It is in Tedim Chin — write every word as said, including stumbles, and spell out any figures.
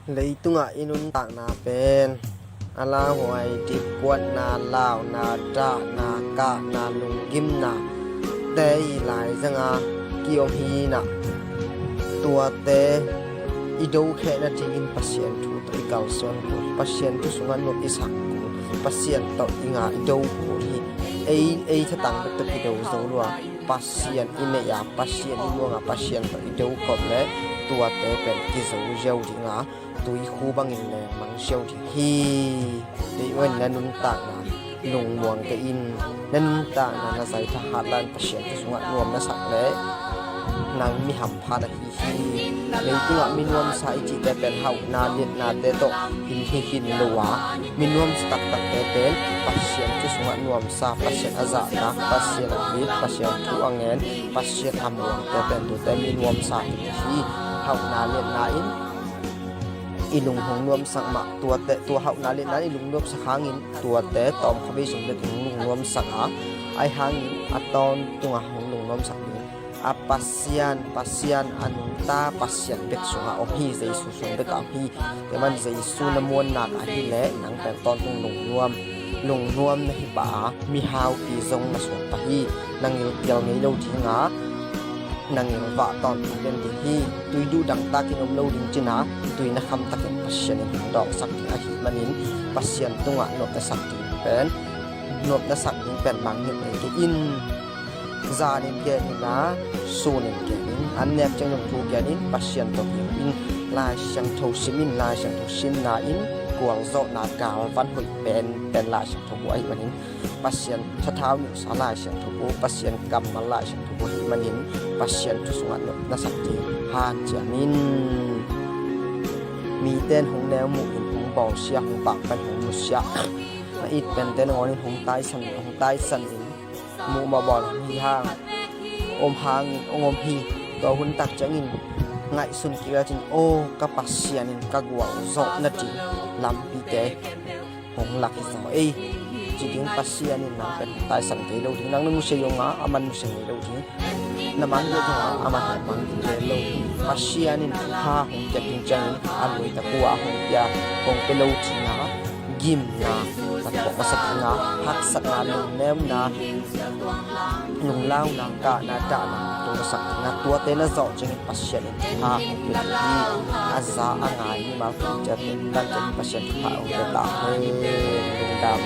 Leitungah i nuntakna pen a lauhuai, dipkuatna, launa, dahna, kahna, lunggimna te i laizanga kiom hi inah, tuate i dokhehna dingin Pasian thu tawh i kalsuan kul, Pasian thu sungah nuam i sak kul, Pasian tawh i ngah i do kul hi. Ei, ei thatang bek tawh kido zo lua, Pasian i neih a, Pasian i muang a, Pasian tawh i do khop le tuate pen kizo ziau dinga, tuikhu bangin lengmang ziau ding hi. Kei wen na nuntakna lungmuang kei in, na nuntakna na zaitha hatlan Pasian thu sungah nuam na sak le nang mi hampha na hi hi. Leitungah mi nuamsa i cihte pen hauhna liatnate tawh in hi khin lo a, mi nuamsa taktakte pen Pasian thu sungah nuamsa, Pasian a zahtak, Pasian a it, Pasian thu a ngen, Pasian a muangte pen tuate mi nuamsa hi hi. Hauhna liatna in i lung hong nuamsak mah, tuate, tua hauhna liatna in i lung nuamsak hangin tuate tawmkha vei sung bek hong lung nuamsak a, ahi hangin a tawntunga hong lung nuamsak ding a Pasian, Pasian a nungta Pasian bek sungah om hi, Jesu sung bekah om hi. Tua man Jesu na muannak ahih leh nang pen tawntung lungnuam, lungnuam na hi pah a, mihaupi zong na suak pah hi. Na ngilkial ngei lo dinga, na ngilvah tawntung den ding hi. Tui duh dangtakin om lo ding cina, tui na khamtakin Pasian in hong dawksak ding ahih manin Pasian tungah nuam na sak ding pen, nuam na sak ding pen mangngilh ngei kei in. Zanin gen in a, sunin gen in, an nek ciang zong thu gen in, Pasian tawh kiho in, Lai Siangtho sim in, Lai Siangtho simna in gualzawhna galvan hoih penpen Lai Siangtho bu ahih manin, Pasian thathau nilhsa Lai Siangtho bu, Pasian kammal Lai Siangtho bu ahih manin, Pasian thu sungah nuam na sak ding hanciam in. Mite in hong neu muh in, hong bawlsia, hong pakpan, hong nusia, na it pente nangawnin hong taisan, hong taisan in, muh mawh bawl hong hi hang, om hangin hong om hi. Tua hun tak ciangin ngaihsun kik lecin, aw, ka Pasian in ka gualzawh nading lampite hong lak hi zaw ei, ci ding. Pasian in nang pen hong taisan kei lo ding, nang na nusia zongah aman nusia ngei lo ding. Na mang deuh zongah aman hong mang ding lo ding. Pasian in thupha hong piak ding ciangin a luai tak uh a hong pia, hong pia lo ding a, gimna na tuak masak ding a, haksatna, lungnemna, lunglauna, kahna, dahna tuak masak ding a, tuate na zawh ciangin Pasian in thupha hong pia ding hi. A za a ngai mimal kim ciat dan ciangin Pasian thupha hong pia ta hen. Lungdam.